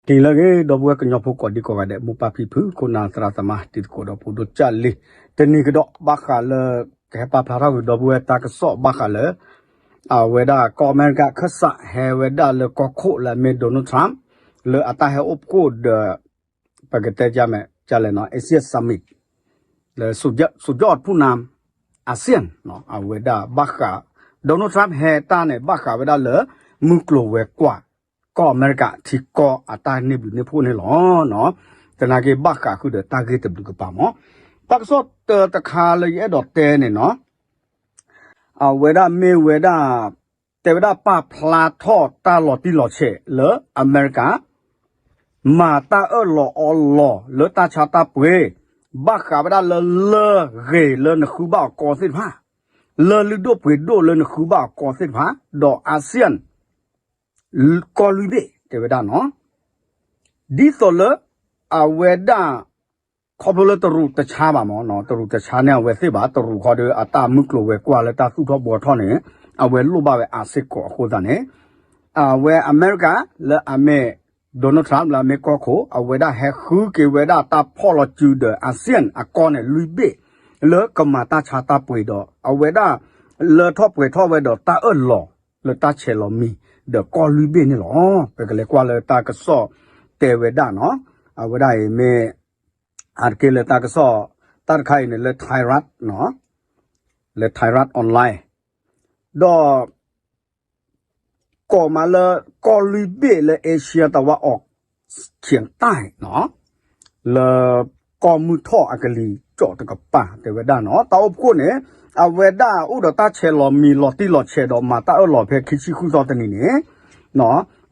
တ့ၢ်လၢအဂ့ၤ ဒီပုၢ်ဝဲၢ်ကညီဖိကိးဒံကိးဂၤဒဲး မိၢ်ပၢ်ဖံဖု ခိၣ်နၢ်သရၣ်သမါ တံၤသကိးဒီးဖိဒိၣ်ကၢ်လံၤ တနံၤကဒီးဘၣ်ဃးလၢ ကဟဲပာ်ဖျါထီၣ်ကွံာ်ဒီပုၢ်ဝဲၢ်တၢ်ကစီၣ်ဘၣ်ဃးလၢ အဝဲဒၣ်ကီၢ်အမဲရကၤခၢၣ်စးဟဲဝဲဒၣ်လၢကီၢ်ခိၣ်လၢအမ့ၢ် Donald Trump လၢအတၢ်ဟဲအိၣ်ဖှိၣ်ဒီး ပကတဲမ့ၢ်ကလဲၣ်နီၤ ASEAN Summit လၢ สุดยอด สุดยอดผู้นำ อาเซียน အဝဲဒၣ်ဘၣ်ဃး Donald Trump ဟဲတၢ်န့ၣ် ဘၣ်ဃးဝဲဒၣ်လၢ မုၢ်ကျိၤဝဲၤကွာ် ကီၢ်အမဲရကၤထံကီၢ်အတၢ်န့ၢ်ဘျုးန့ၢ်ဖှိၣ်န့ၣ်လီၤ. သနာ်က့ဘၣ်ဃးဃုာ်ဒီးတၢ်ဂ့ၢ်တဘျုးကပၤမး တၢ်ကစီၣ်တၢတခါလၢယအဲၣ်ဒိးတဲန့ၣ်နီၤ အဝဲဒၣ်မ့ၢ်ဝဲဒၣ် တဲဝဲဒၣ်ပာ်ဖျါထီၣ်တၢ်လီၤတံၢ်လီၤဆဲးလၢအမဲရကၤ မၤတၢ်အၢၣ်လီၤအီလီၤလၢတၢ်ဆါတၢ်ပှ့ၤ ဘၣ်ဃးဝဲဒၣ်လၢလၢၢ်ဂ့ၤလၢနဃုဘၣ်အီၤကီသ့ၣ်တဖၣ် လၢၢ်လုၢ်ဒိၣ်ပှ့ၤဒိၣ်လၢနဃုဘၣ်အီၤကီသ့ၣ်တဖၣ် ဒီး ASEAN ကီၢ်လွံၢ်ဘ့ၣ်တဲဝဲဒၣ်နီၤ ဒ်သိးလၢ အဝဲဒၣ် ခီဖျိလၢတရူးတဆါဘၣ်မး တရူးတဆါန့ၣ်အဝဲသ့ၣ်ဘၣ် တရူးခီဒီးအတၢ်မုၢ်ကျိၤဝဲၤကွာ်လၢတၢ်သူၣ်ထီၣ်ဘှီထီၣ်န့ၣ် အဝဲလိၣ်ဘၣ်ဝဲအါစ့ၢ်ကီးအဃိသတးန့ၣ် အဝဲအမဲရကၤလၢအမ့ၢ် Donald Trump လၢအမ့ၢ်ကီၢ်ခိၣ် အဝဲဒၣ်ဟဲဃုက့ၤဝဲဒၣ်တၢ်ဖီၣ်လီၤစုဒီး ASEAN အကီၢ်န့ၣ်လွံၢ်ဘ့ၣ် လၢကမၤတၢ်ဆါတၢ်ပှ့ၤဒီး အဝဲဒၣ် လၢထီၣ်ပှဲၤထီၣ်ဝဲဒီးတၢ်အၢၣ်လီၤ လၢတၢ်ဆဲးလီၤမံၤ ဒီးကီၢ်လွံၢ်ဘ့ၣ်န့ၣ်လီၤ. ပကလဲၤကွၢ်လၢတၢ်ကစီၣ်တဲဝဲဒၣ်နီၤ အဝဲဒၣ်အံၤမ့ၢ် အါတက့ၢ်လၢတၢ်ကစီၣ် တၢ်တခါအံၤန့ၣ်လၢ Thai Rat နီၤ လၢ Thai Rat Online ဒီး ကိးမးလၢ ကီၢ်လွံၢ်ဘ့ၣ်လၢ Asia တဝၢအီၤ ဆံးတၢ်နီၤ လၢ ကီၢ်မုၢ်ထီၣ်အကလံၤကၠီၣ်တကပၤ တဲဝဲဒၣ်နီၤ တၢ်အိၣ်ဖှိၣ်န့ၣ် အဝဲဒၣ်အိၣ်ဒီးတၢ်ဆဲးလီၤမံၤလီၤတံၢ်လီၤဆဲးဒီးမၤတၢ်အၢၣ်လီၤဖဲခံဆံဃုသီတနံၤန့ၣ်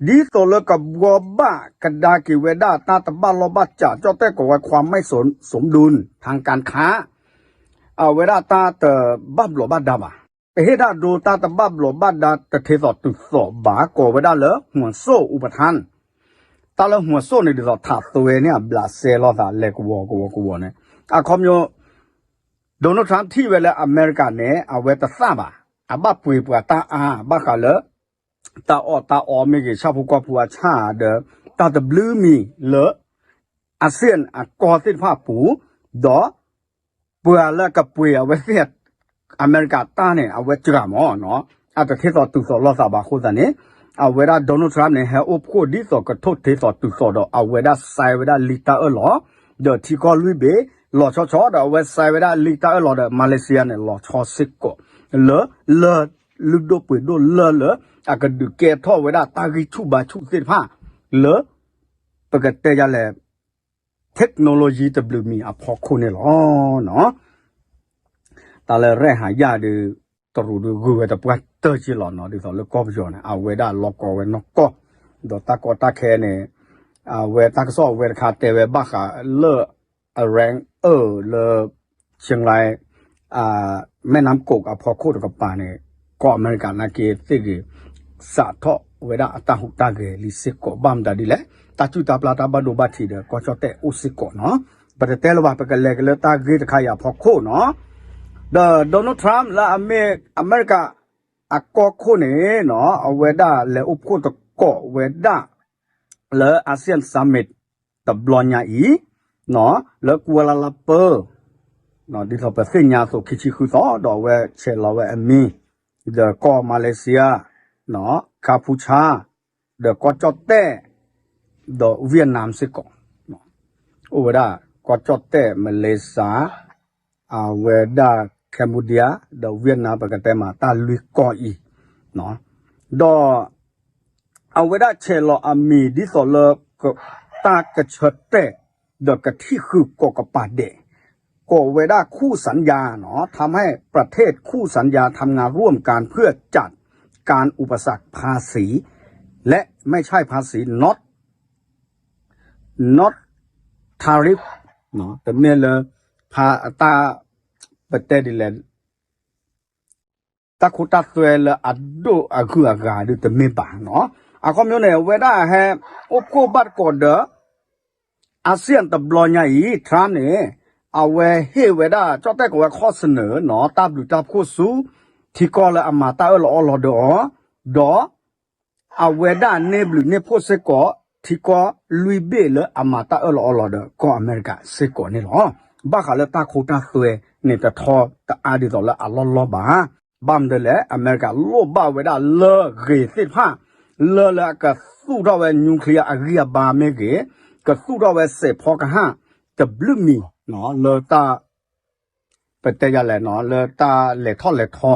ဒ်သိးလၢကဘှီဘၣ်ကဒါက့ၤဝဲဒၣ်တၢ်တဘၣ်လီၢ်ဘၣ်စး ကၠီၣ်တဲၣ်ကိးဝဲ ความไม่สมดุลทางการค้า အဝဲဒၣ်တၢ်တဘၣ်ဘျိးဘၣ်ဒါဘၣ် ပဟ့ၣ်တၢ်ဒိတၢ်တဘၣ်ဘျိးဘၣ်ဒါတထ့သိးတုၤသိးဘၣ် ကိးဝဲဒၣ်လၢ หัวโซ่อุปทาน တၢ်လၢ หัวโซ่ န့ၣ်ဒ်သိးထးသွဲန့ၣ် အဘျးစဲလီၤသးလဲၤကဝီၤကဝီၤကဝီၤန့ၣ် အခီပညီ Donald Trump ထံၣ်ဝဲလၢအမဲရကၤန့ၣ် အဝဲတသၣ်ဘၣ် အဘၣ်ပှ့ၤပှၤတၢ်အါ ဘၣ်ဃးလၢ တၢ်အီၣ်တၢ်အီမ့ၢ်ဂ့ၤ ဆၣ်ဖိကီၢ်ဖိအဆၣ်ဒီး တၢ်တဘျုးမံၤလၢ ASEAN အကီၢ်သ့ၣ်တဖၣ်အပူၤ ဒီး ပှၤလၢအကပှ့ၤအဝဲသ့ၣ် အမဲရကၤတၢ်န့ၣ် အဝဲစှၤမးနီၤ အတထ့သိးတုၤသိးလိာ်သးဘၣ်အဃိသတးန့ၣ် အဝဲဒၣ် Donald Trump န့ၣ် ဟဲအိၣ်ဖှိၣ်ဒ်သိးကထိၣ်ထ့သိးတုၤသိးဒီး အဝဲဒၣ်စဲးဝဲဒၣ်လံာ်တၢ်အၢၣ်လီၤ ဒီးထံကီၢ်လွံၢ်ဘ့ၣ် လီၤဆီဆီ ဒီးအဝဲစဲးဝဲဒၣ်လံာ်တၢ်အၢၣ်လီၤဒီး Malaysia န့ၣ် လီၤဆီစ့ၢ်ကီး လၢ လၢၢ်လုၢ်ဒိၣ်ပှ့ၤဒိၣ်လၢလၢ အကဒုးကဲထီၣ်ဝဲဒၣ်တၢ်ဂံၢ်ဆူၣ်ဘါဆူၣ်သ့ၣ်တဖၣ် လၢ ပကတဲယၤလဲၣ် technology တဘျုးမံၤအဖီခိၣ်န့ၣ်လီၤ. တၢ်လၢရဲၣ်ဟးယၢ်ဒီး တရူးဒီးဂုာ်ဝဲတပှၢ်တၢၢ်က့လီၤနီၤ ဒ်သိးလၢကီၢ်ပယီၤန့ၣ် အဝဲဒၣ်လီၤကီဝဲနီၢ်ကီၢ် ဒီးတၢ်ကီတၢ်ခဲန့ၣ် အဝဲတၢ်ကစီၣ်အဝဲတခါတဲဝဲဘၣ်ဃးလၢ အရၣ်အၢၣ်လၢ ရှဲလၢ မဲၢ်နၢမ်ကိးအဖီခိၣ်တကပၤန့ၣ် ကီၢ်အမဲရကၤနာ်က့သ့ၣ်ဂ့ၤ စးထီၣ်ဝဲဒၣ်အတၢ်ဟူးတၢ်ဂဲၤလံစ့ၢ်ကီး ဘၣ်မတၤဒ်လဲၣ် တၢ်စုၣ်တၢ်ပျၢ်တၢ်ဘၣ်ဒိဘၣ်ထံးဒီးကီၢ်ကၠီၣ်တဲၣ်အိၣ်စ့ၢ်ကီးနီၤ ပတတဲလၢၤဘၣ် ပကလဲၤက့ၤလၢတၢ်ဂ့ၢ်တခါအံၤအဖီခိၣ်နီၤ ဒီး Donald Trump လၢအမ့ၢ်အမဲရကၤ အကီၢ်ခိၣ်န့ၣ်နီၤ အဝဲဒၣ်လဲၤအိၣ်ဖှိၣ်သကိးဝဲဒၣ် လၢ ASEAN Summit တဘျီညါအံၤ လၢ Kuala Lumpur ဒ်သိးပသ့ၣ်ညါအသိးခံဆံဃုသီ ဒီးအဝဲဆဲးလီၤဝဲအမံၤ ဒီးကီၢ် Malaysia, Cambodia, ဒီးကီၢ်ကၠီၣ်တဲၣ်, ဒီး Vietnam စ့ၢ်ကီး အိၣ်ဝဲဒၣ် ကီၢ်ကၠီၣ်တဲၣ် Malaysia အဝဲဒၣ် Cambodia ဒီး Vietnam ပကတဲမး တၢ်လွံၢ်ကီၢ်အံၤ ဒီး အဝဲဒၣ်ဆဲးလီၤအမံၤဒ်သိးလၢ တၢ်ကဆၢတဲာ် ဒီးကထံၣ်ဃုာ်ကိးကပၤဒဲး ကိးဝဲဒၣ် คู่สัญญา နီၤ ทำให้ประเทศคู่สัญญาทำงานร่วมกันเพื่อจัดการอุปสรรคภาษี และไม่ใช่ภาษี not not tariff တမ့ၢ်လၢ ဖးအတၢ် ပတဲဒ်လဲၣ် တၢ်ခိတၢ်သွဲလၢအဒိၣ်အဂုၤအဂၤဒုးတမ့ၢ်ဘၣ်နီၤ. အခီပညီန့ၣ် အဝဲဒၣ်ဟဲအိၣ်ဖှိၣ်ဘၣ်တကိးဒီး ASEAN တဘျီညါအံၤ Trump န့ၣ် အဝဲဟ့ၣ်ဝဲဒၣ် ကၠီၣ်တဲၣ်ကိးဝဲ ข้อเสนอ နီၤ တၢ်ဘျုးတၢ်ဖှိၣ်ဆူ ထံကီၢ်လၢအမၤတၢ်အၢၣ်လီၤအီလီၤဒီးအီၤ ဒီး အဝဲဒၣ်န့ၢ်ဘျုးန့ၢ်ဖှိၣ်စ့ၢ်ကီး ထံကီၢ်လွံၢ်ဘ့ၣ်လၢအမၤတၢ်အၢၣ်လီၤအီလီၤဒီးကီၢ်အမဲရကၤစ့ၢ်ကီးန့ၣ်လီၤ. ဘၣ်ဃးလၢတၢ်ခိတၢ်သွဲန့ၣ် တထီတအါဒ်သိးလၢအလီၢ်လီၢ်ဘၣ်. ဘၣ်မနုၤလဲၣ် အမဲရကၤလိၣ်ဘၣ်ဝဲဒၣ်လၢဂ့ၤသ့ၣ်တဖၣ် လၢလၢအကသူၣ်ထီၣ်ဝဲ nuclear အဂံၢ်အဘါမ့ၢ်ဂ့ၤ, ကသူၣ်ထီၣ်ဝဲစဲးဖီကဟၣ် တဘျုးမံၤ လၢတၢ် ပတဲယၤလဲၣ်နီၤ လၢတၢ်လဲၤထီၣ်လဲၤထီ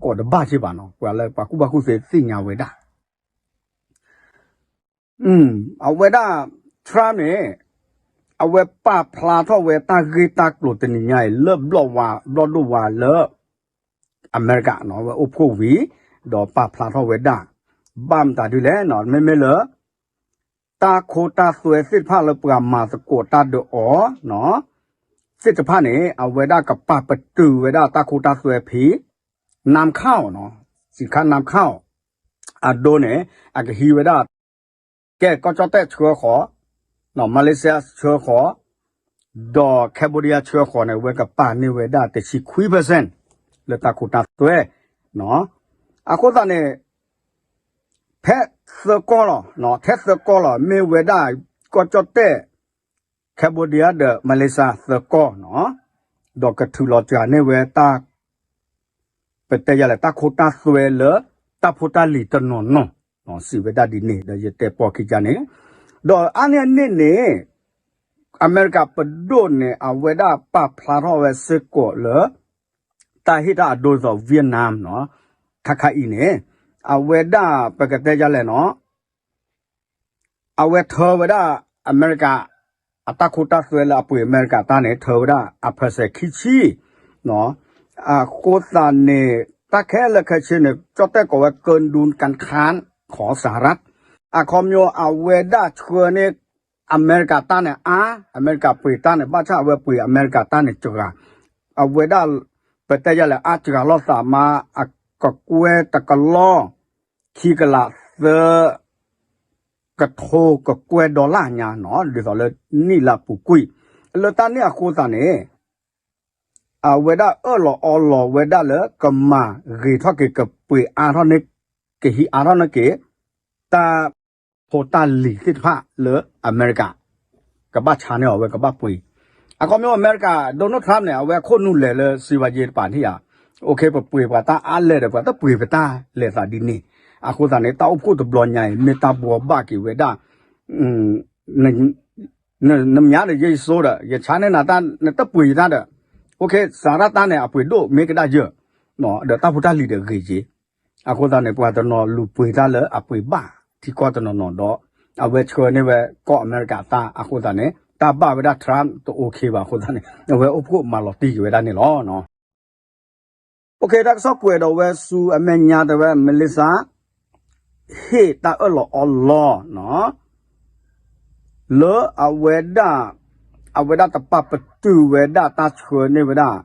ကိးတဘၣ်က့ဘၣ်နီၤ ပှၤလၢပှၤကူၣ်ဘၣ်ကူၣ်သ့သ့ၣ်ညါဝဲဒၣ် အဝဲဒၣ် Trump န့ၣ် အဝဲပာ်ဖျါထီၣ်ဝဲတၢ်ဂ့ၢ်တၢ်ကျိၤတနံၤညါအံၤ လၢဘျီၣ်ဝါ ဘျီၣ်ဒိၣ်ဝါလၢ အမဲရကၤနီၤ အဝဲအိၣ်ဖှိၣ်ဝံၤ ဒီးပာ်ဖျါထီၣ်ဝဲဒၣ် ဘၣ်မတၤဒ်လဲၣ်နီၤ မ့မ့ၢ်လၢ တၢ်ခိတၢ်သွဲသ့ၣ်တဖၣ်လၢပှၤမၤသကိးတၢ်ဒီးအီၤ သ့ၣ်တဖၣ်န့ၣ် အဝဲဒၣ်ကပာ်ပတုာ်ဝဲဒၣ်တၢ်ခိတၢ်သွဲဖဲ နမ်ခၣ်အီၤနီၤ စံးခါနမ်ခၣ်အီၤ အဒိန့ၣ် အကဟံးဝဲဒၣ် ကဲ ကီၢ်ကၠီၣ်တဲၣ်ဆှၢဃီၤ, မၤလ့းစယါဆှၢဃီၤ, ဒီး Cambodia ဆှၢဃီၤန့ၣ် အဝဲကပာ်န့ၢ်ဝဲဒၣ်တဆံခွံ percent လၢတၢ်ခိတၢ်သွဲ အဃိသတးန့ၣ် ဖဲသၢကီၢ်လီၤ, ထဲသၢကီၢ်လီၤ မ့ၢ်ဝဲဒၣ် ကီၢ်ကၠီၣ်တဲၣ် Cambodia ဒီး Malaysia သၢကီၢ်နီၤ, ဒီးကထုးလီၤစှၤန့ၢ်ဝဲတၢ် ပတဲယၤလဲၣ် တၢ်ခိတၢ်သွဲလၢ တၢ်ဖိတၢ်လံၤတနီၤနီၤ စံးဝဲဒၣ်ဒ်န့ၣ် ဒီးယတဲပိာ်ခံကါန့ၣ်, ဒီးအါန့ၢ်အန့ၣ်န့ၣ် အမဲရကၤပဒိၣ်န့ၣ် အဝဲဒၣ်ပာ်ဖျါထီၣ်ဝဲစ့ၢ်ကီးလၢ တၢ်ဟ့ၣ်တၢ်အဒိဒ်သိး Vietnam နီၤ, ခါခါအံၤန့ၣ် အဝဲဒၣ်ပကတဲယၤလဲၣ်နီၤ အဝဲထၢဝဲဒၣ် အမဲရကၤ အတၢ်ခိတၢ်သွဲလၢအပှ့ၤအမဲရကၤတၢ်န့ၣ် ထၢဝဲဒၣ်အ percent ခံဆံ, အဃိသတးန့ၣ် တၢ်ခဲလၢာ်ခဲဆ့န့ၣ် ကၠီၣ်တဲၣ်ကိးဝဲ ကၢၣ်ဒူၣ်ကၣ်ခၣ် ခီစၤရၣ်, အခီပညီအဝဲဒၣ်ဆှၢန့ၢ် အမဲရကၤတၢ်န့ၣ်အါ, အမဲရကၤပှ့ၤတၢ်န့ၣ် ဘၣ်ဆၣ်အဝဲပှ့ၤအမဲရကၤတၢ်န့ၣ်စှၤ, အဝဲဒၣ် ပတဲယၤလဲၣ် အါစှၤလိာ်သးမး အကကွဲၢ်တကလီၢ် ခံကလးသၢ ကထိကကွဲၢ် dollar ညါနီၤ ဒ်သိးလၢနံၣ်လၢအပူၤကွံာ်, လၢတၢ်န့ၣ်အဃိသတးန့ၣ် အဝဲဒၣ်အၢၣ်လီၤအီလီၤဝဲဒၣ်လၢကမၤဂ့ၤထီၣ်က့ၤ ကပှ့ၤအါထီၣ်န့ၢ် ကဟံးအါထီၣ်န့ၢ်က့ၤ တၢ်ဖိတၢ်လံၤသ့ၣ်တဖၣ်လၢအမဲရကၤ ကဘၣ်ဆါန့ၢ်အီၤဝဲကဘၣ်ပှ့ၤ, အခီပညီအမဲရကၤ Donald Trump န့ၣ် အဝဲအခိၣ်နူာ်လဲၤလၢစံးဘၣ်ယဲတပၤန့ၣ်ဧါ, အိၣ်ခ့ ပပှ့ၤပှၤတၢ်အါလဲၣ်ဒီး ပှၤတပှ့ၤပတၢ်လဲၤသးဒ်န့ၣ်, အဃိသတးန့ၣ် တၢ်အိၣ်ဖှိၣ်တဘျီညါအံၤ မ့ၢ်တၢ်ဘှီဘၣ်က့ၤဝဲဒၣ် နမၠါဒီးယဲယစိဒီး ယဆါန့ၢ်နၤတၢ် နတပှ့ၤယတၢ်ဒီး အိၣ်ခ့ စၤရၣ်တၢ်န့ၣ် အပှ့ၤဒိၣ်မ့ၢ်ကဒၣ်ယဲၢ်, ဒီးတၢ်ဖိတၢ်လံၤဒီးဂ့ၤက့ၤ, အဃိသတးန့ၣ် ပှၤတနီၤလူၤပှ့ၤတၢ်လၢအပှ့ၤဘၣ်ထံကီၢ်တနီၤနီၤဒီး အဝဲဆှၢန့ၢ်ဝဲကီၢ်အမဲရကၤတၢ်အဃိသတးန့ၣ် တၢ်ဘၣ်ဝဲဒၣ် Trump တအိၣ်ခ့ဘၣ်အဃိသတးန့ၣ် အဝဲအိၣ်ဖှိၣ်မၤလီၤတံၢ်က့ၤဝဲဒၣ်န့ၣ်လီၤ. အိၣ်ခ့ တၢ်ကစီၣ်ကွဲးဒီးဝဲဆူအမဲာ်ညါတဲဝဲ Malaysia ဟ့ၣ်တၢ်အၢၣ်လီၤအီလီၤ လၢအဝဲဒၣ် အဝဲဒၣ်တပာ်ပတုာ်ဝဲဒၣ်တၢ်ဆှၢန့ၢ်ဝဲဒၣ်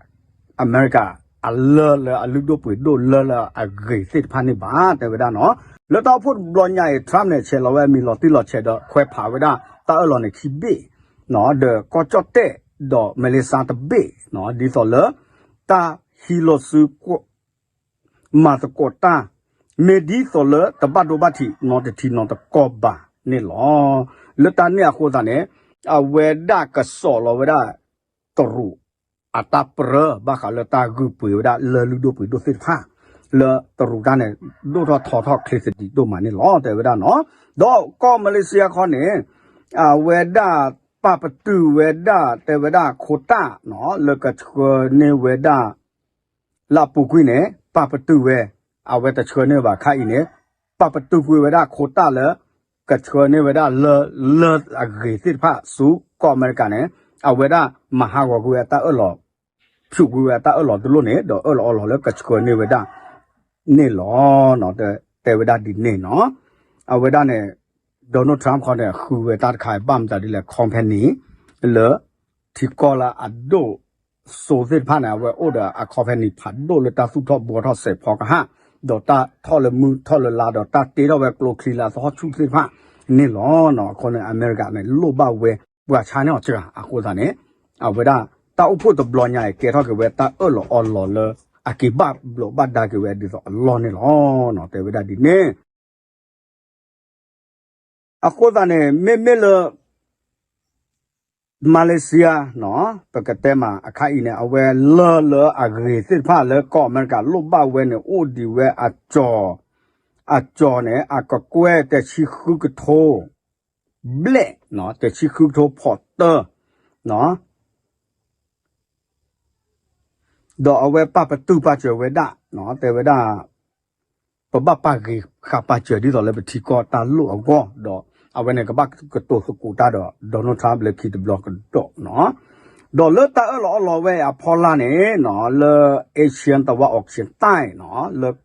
အမဲရကၤ အလၢၢ်လၢအလုၢ်ဒိၣ်ပှ့ၤဒိၣ်လၢလၢအဂ့ၤသ့ၣ်တဖၣ်န့ၣ်ဘၣ် တဲဝဲဒၣ်နီၤ. လၢတၢ်အိၣ်ဖှိၣ်တဘျီညါအံၤ Trump န့ၣ် ဆဲးလီၤဝဲအမံၤလီၤတံၢ်လီၤဆဲးဒီးခွဲးဖးဝဲဒၣ်တၢ်အၢၣ်လီၤန့ၣ်ခံဘ့ၣ် ဒီးကီၢ်ကၠီၣ်တဲၣ် ဒီး Malaysia တဘ့ၣ် ဒ်သိးလၢ တၢ်ဟံးလိာ်စု မၤသကိးတၢ် မ့ၢ်ဒ်သိးလၢတဘၣ်ဒိဘၣ်ထံးနီတထံနီတကီၢ်ဘၣ်န့ၣ်လီၤ. လၢတၢ်န့ၣ်အဃိသတးန့ၣ် အဝဲဒၣ်ကစီၣ်လီၤဝဲဒၣ် တရူးအတၢ်ပြၢ ဘၣ်ဃးလၢတၢ်ဂုာ်ပှ့ၤဝဲဒၣ်လၢၢ်လုၢ်ဒိၣ်ပှ့ၤဒိၣ်သ့ၣ်တဖၣ် လၢတရူးတၢ်န့ၣ် ဒိၣ်ထီၣ်ထီထီၣ်ချ့သဒံးဒိၣ်မးန့ၣ်လီၤ တဲဝဲဒၣ်နီၤ. ဒီးကီၢ် Malaysia ခီန့ၣ် အဝဲဒၣ်ပာ်ပတုာ်ဝဲဒၣ် တဲဝဲဒၣ်ခိတၢ်နီၤ လၢကဆှၢန့ၢ်ဝဲဒၣ် လၢအပူၤကွံာ်န့ၣ် ပာ်ပတုာ်ဝဲ အဝဲတဆှၢန့ၢ်ဘၣ်ခါအံၤန့ၣ် ပာ်ပတုာ်ကွံာ်ဝဲဒၣ်ခိတၢ်လၢ ကဆှၢန့ၢ်ဝဲဒၣ်လၢ လၢၢ်အဂ့ၤသ့ၣ်တဖၣ်ဆူကီၢ်အမဲရကၤန့ၣ် အဝဲဒၣ်မၤဟးဂီၤကွံာ်ဝဲတၢ်အၢၣ်လီၤ ဖျိးကွံာ်ဝဲတၢ်အၢၣ်လီၤတလိၣ်န့ၣ် ဒီးအၢၣ်လီၤအီလီၤလၢကဆှၢန့ၢ်ဝဲဒၣ်န့ၣ်လီၤ. တဲဝဲဒၣ်ဒ်န့ၣ်နီၤ. အဝဲဒၣ်န့ၣ် Donald Trump ခီန့ၣ် ဃုဝဲတၢ်တခါ ဘၣ်မတၤဒ်လဲၣ် company လၢ ထံကီၢ်လၢအဒိၣ်စိသ့ၣ်တဖၣ်န့ၣ် အဝဲအိၣ်ဒီးအ company ဖးဒိၣ်လၢတၢ်သူၣ်ထီၣ်ဘှီထီၣ်စဲးဖီကဟၣ် ဒီးတၢ်ထီၣ်လၢမုၢ်ထီၣ်လၢလါ ဒီးတၢ်တ့ထီၣ်ဝဲကျိချံလၢအသဟီၣ်ဆူၣ်သ့ၣ်တဖၣ်န့ၣ်လီၤ. အဃိန့ၣ် အမဲရကၤန့ၣ် လိၣ်ဘၣ်ဝဲ ပှၤဆါန့ၢ်အီၤစှၤ အဃိသတးန့ၣ် အဝဲဒၣ်တၢ်အိၣ်ဖှိၣ်တဘျီညါအံၤ ကဲထီၣ်က့ၤဝဲတၢ်အၢၣ်လီၤအီလီၤလၢ အက့ၤဘၣ်ဘျိးဘၣ်ဒါက့ၤဝဲဒ်သိးအလီၢ်န့ၣ်လီၤ. တဲဝဲဒၣ်ဒ်န့ၣ် အဃိသတးန့ၣ် မ့မ့ၢ်လၢ Malaysia နီၤ ပကတဲမးအခါအံၤန့ၣ် အဝဲလၢၢ်လၢအဂ့ၤသ့ၣ်တဖၣ်လၢကီၢ်အမဲရကၤလိၣ်ဘၣ်ဝဲန့ၣ် အိၣ်ဒံးဝဲအကၠီၤ, အကၠီၤန့ၣ် အကကွဲၢ်တဆံဃုကထိ ဘျဲၣ်, တဆံဃုကထိဖီးတၢၢ် ဒီးအဝဲပာ်ပတုာ်ပာ်စၢၤဝဲဒၣ် တဲဝဲဒၣ် ပဘၣ်ပာ်ဂ့ၤဃာ်ပာ်စၢၤဒ်သိးလၢပထံကီၢ်တၢ်လိၣ်အဂီၢ် ဒီးအဝဲန့ၣ်ကဘၣ်ကတိၤသကိးတၢ်ဒီး Donald Trump လၢခံတဘျီကဒီးနီၤ. ဒီးလၢတၢ်အၢၣ်လီၤအီလီၤဝဲအဖီလာ်န့ၣ်နီၤ လၢ Asian တဝါအီး Asian တၢ်နီၤ လၢ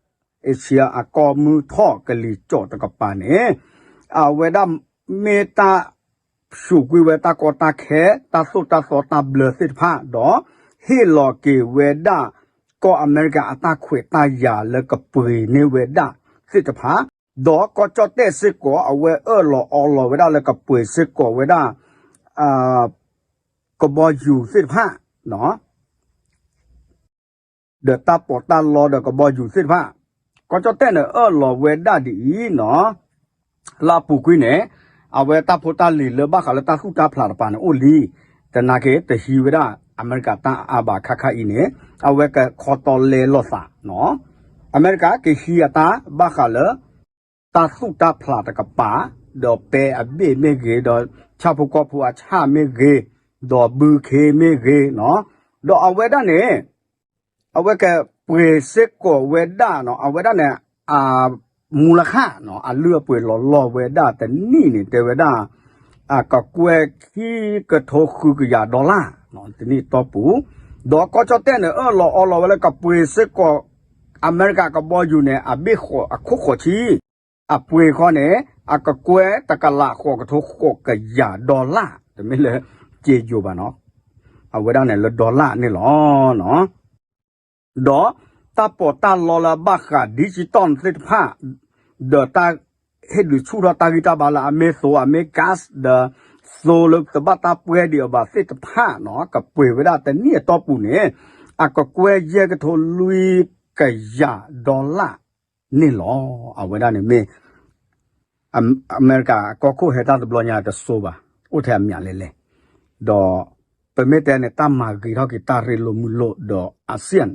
Asia အကီၢ်မုၢ်ထီၣ်ကလံၤကၠီးတကပၤန့ၣ် အဝဲဒၣ်မ့ၢ်တၢ် ဆူးကွံာ်ဝဲတၢ်ကီတၢ်ခဲ တၢ်သိၣ်တၢ်သီတၢ်ဘျၢသ့ၣ်တဖၣ် ဒီးဟ့ၣ်လီၤက့ၤဝဲဒၣ် ကီၢ်အမဲရကၤအတၢ်ခွဲးတၢ်ယာ်လၢကပှ့ၤန့ၢ်ဝဲဒၣ်သ့ၣ်တဖၣ် ဒီးကီၢ်ကၠီၣ်တဲၣ်စ့ၢ်ကီးအဝဲအၢၣ်လီၤအီလီၤဝဲဒၣ်လၢကပှ့ၤစ့ၢ်ကီးဝဲဒၣ် ကဘီယူၤသ့ၣ်တဖၣ် ဒီးတၢ်ပီးတၢ်လီဒီးကဘီယူၤသ့ၣ်တဖၣ် ကီၢ်ကၠီၣ်တဲၣ်န့ၣ်အၢၣ်လီၤဝဲဒၣ်ဒ်အံၤနီၤ လၢအပူၤကွံာ်န့ၣ် အဝဲတၢ်ဖိတၢ်လံၤလၢဘၣ်ဃးလၢတၢ်သူၣ်တၢ်ဖျးတကပၤန့ၣ်အိၣ်လံ သနာ်က့တဟံးဝဲဒၣ်အမဲရကၤတၢ်အါအါဘၣ်ခါခါအံၤန့ၣ် အဝဲကခီတီလဲလိာ်သးနီၤ အမဲရကၤကဟံးအတၢ်ဘၣ်ဃးလၢ တၢ်သူၣ်တၢ်ဖျးတကပၤ ဒီးပဲအဘ့ၣ်မ့ၢ်ဂ့ၤ ဒီးဆၣ်ဖိကီၢ်ဖိအဆၣ်မ့ၢ်ဂ့ၤ ဒီးဘုခ့မ့ၢ်ဂ့ၤနီၤ ဒီးအဝဲဒၣ်န့ၣ် အဝဲကပှ့ၤစ့ၢ်ကီးဝဲဒၣ်နီၤ အဝဲဒၣ်န့ၣ် အမူလခၣ်နီၤ အလုၢ်အပှ့ၤလီၤလီၢ်ဝဲဒၣ်တနံၣ်န့ၣ် တဲဝဲဒၣ် အကကွဲၢ်ခံကထိဃုကယၤ dollar တနံၣ်အတီၢ်ပူၤ ဒီးကီၢ်ကၠီၣ်တဲၣ်န့ၣ် အၢၣ်လီၤအီလီၤဝဲလၢကပှ့ၤစ့ၢ်ကီး အမဲရကၤကဘီယူၤန့ၣ် အဘ့ၣ်ဃိးအခိၣ်ဃိးဆံ အပှ့ၤခီန့ၣ် အကကွဲၢ်တကလးဃိးကထိဃိးကယၤ dollar တမ့ၢ်လၢ က့ယိၤဘၣ်နီၤ အဝဲဒၣ်န့ၣ်လၢ dollar န့ၣ်လီၤ. ဒီးတၢ်ပီးတၢ်လီလၢအဘၣ်ဃး digital သ့ၣ်တဖၣ် ဒီးတၢ်ဟ့ၣ်ဒုးဆူၣ်ထီၣ်တၢ်ဂံၢ်တၢ်ဘါလၢအမ့ၢ်သိအမ့ၢ် gas ဒီး သိလၢတဘၣ်တၢ်ပှဲၤဒံးအီၤဘၣ်သ့ၣ်တဖၣ်နီၤ ကပှ့ၤဝဲဒၣ်တနံၣ်အတီၢ်ပူၤန့ၣ် အကကွဲၢ်ယဲၢ်ကထိလွံၢ်ကယၤ dollar န့ၣ်လီၤ. အဝဲဒၣ်န့ၣ်မ့ၢ် အမဲရကၤအကီၢ်ခိၣ်ဟဲတၢ်တဘျီညါတစိၤဘၣ် အိၣ်ထဲအမံၤလဲၣ်လဲၣ်, ဒီးပမ့ၢ်တဲန့ၣ် တၢ်မၤဂ့ၤထီၣ်က့ၤတၢ်ရ့လိာ်မုာ်လိာ်ဒီး ASEAN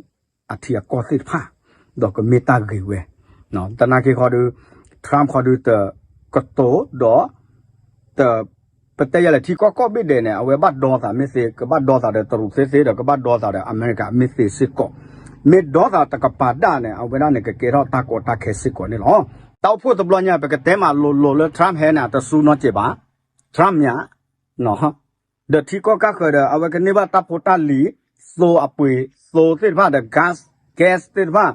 အထံအကီၢ်သ့ၣ်တဖၣ်, ဒီးကမ့ၢ်တၢ်ဂ့ၤဝဲ, သနာ်က့ဃီဒီး Trump ဃီဒီးတကတိၤဒီး တ ပတဲယၤလဲၣ် ထံကီၢ်ကိးဘ့ၣ်ဒဲးန့ၣ် အဝဲဘၣ်ဒီသးမ့ၢ်သ့ ကဘၣ်ဒီသးဒီးတရူးသ့သ့ဒီး ကဘၣ်ဒီသးဒီးအမဲရကၤမ့ၢ်သ့စ့ၢ်ကီး, မ့ၢ်ဒီသးတကပၤဒၣ်န့ၣ် အဝဲဒၣ်န့ၣ်ကကဲထီၣ်တၢ်ကီတၢ်ခဲစ့ၢ်ကီးန့ၣ်လီၤ. တၢ်အိၣ်ဖှိၣ်တဘျီညါ ပကတဲမးလိၤလိၤလၢ Trump ဟဲန့ၣ် အတစူနီတစဲးဘၣ်, Trump မ့ၢ်ဧါ ဒီးထံကီၢ်ကၢ်ဃၢၤဒီး အဝဲကန့ၢ်ဘၣ်တၢ်ဖိတၢ်လံၤ, သိအပှ့ၤသိသ့ၣ်တဖၣ်ဒီး gas, gas သ့ၣ်တဖၣ်,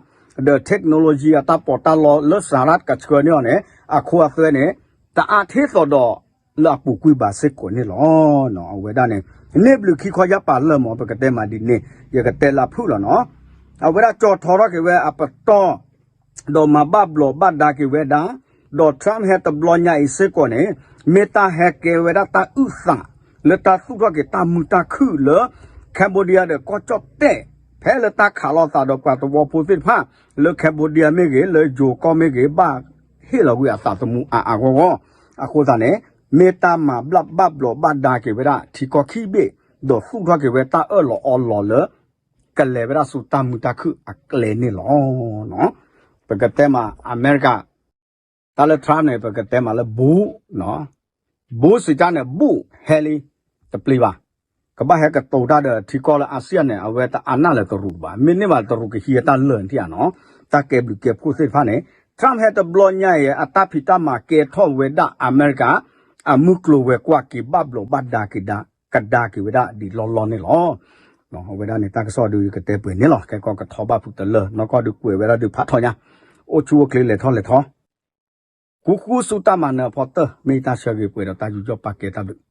ဒီး technology အတၢ်ပီးတၢ်လီလၢစၤရၣ်ကဆှၢန့ၢ်အီၤန့ၣ် အခိအသွဲန့ၣ် တအါထီၣ်သိးဒီးလၢအပူၤကွံာ်ဘၣ်စ့ၢ်ကီးန့ၣ်လီၤ. အဝဲဒၣ်န့ၣ် န့ၢ်ဘျုးခံခီယၢ်ပာ်လၢာ်မး ပကတဲမးဒ်န့ၣ် ယကတဲလၢအဖုၣ်လီၤနီၤ. အဝဲဒၣ်ကၠီထီထီၣ်က့ၤဝဲအပတီၢ် ဒီးမၤဘၣ်ဘျီးဘၣ်ဒါက့ၤဝဲဒၣ်, ဒီး Trump ဟဲတဘျီညါအံၤစ့ၢ်ကီးန့ၣ် မ့ၢ်တၢ်ဟဲကဲဝဲဒၣ်တၢ်အုၣ်သး လၢတၢ်သူၣ်ထီၣ်က့ၤတၢ်မုာ်တၢ်ခုၣ်လၢ Cambodia ဒီးကီၢ်ကၠီၣ်တဲၣ် ဖဲလၢတၢ်ခးလိာ်သးဒီးပှၤသဝီဖိသ့ၣ်တဖၣ် လၢ Cambodia မ့ၢ်ဂ့ၤ လၢယိၤကီၢ်မ့ၢ်ဂ့ၤ ဘၣ်ဟ့ၣ်လီၤကွံာ်အသးသမူအါအါဂီၢ်ဂီၢ်, အဃိသတးန့ၣ် မ့ၢ်တၢ်မၤဘၣ်ဘျီးဘၣ်ဒါက့ၤဝဲဒၣ်ထံကီၢ်ခံဘ့ၣ်, ဒီးသူၣ်ထီၣ်က့ၤဝဲတၢ်အၢၣ်လီၤအီလီၤလၢ ကလဲၤဝဲဒၣ်ဆူတၢ်မုာ်တၢ်ခုၣ်အကျဲန့ၣ်လီၤ. ပကတဲမးအမဲရကၤ တၢ်လၢ Trump န့ၣ် ပကတဲမးလၢ bold, bold စံးတၢ်န့ၣ် bold ဟဲလံ တပျံၤဘၣ်, ကဘၣ်ဟဲကတိၤတၢ်ဒီးထံကီၢ်လၢ ASEAN န့ၣ် အဝဲတအါနၢ်လၢတရူးဘၣ်, မ့ၢ်န့ၢ်ဘၣ်တရူးကဟံးအတၢ်လၢာ်ထံၣ်ဧါနီၤ, တၢ်ကဲဘျုးကဲဖှိၣ်သ့ၣ်တဖၣ်န့ၣ် Trump ဟဲတဘျီညါအံၤ အတၢ်ဖံးတၢ်မၤကဲထီၣ်ဝဲဒၣ်အမဲရကၤ အမုၢ်ကျိၤဝဲၤကွာ်က့ၤဘၣ်ဘျီးဘၣ်ဒါက့ၤဒၣ် ကဒါက့ၤဝဲဒၣ်ဒ်လီၢ်လီၢ်န့ၣ်လီၤ. အဝဲဒၣ်န့ၣ် တၢ်ကစီၣ်ဒုးကတဲပှဲၤန့ၣ်လီၤ. ခဲကီကထီဘၣ်ဖုးတလၢာ် နီၢ်ကီၢ်ဒုးကွဲးဝဲဒၣ်ဒုးဖးထီညါ, အိၣ်ဆူၣ်အိၣ်ချ့လဲၤထီၣ်လဲၤထီ, ဃူဃူဆူတၢ်မၤနၢၤအဖီတၢၢ် မ့ၢ်တၢ်ဆၢဂ့ၤပှဲၤဒီးတၢ်ယူးယီၣ်ပာ်ကဲတၢ်ဘျုး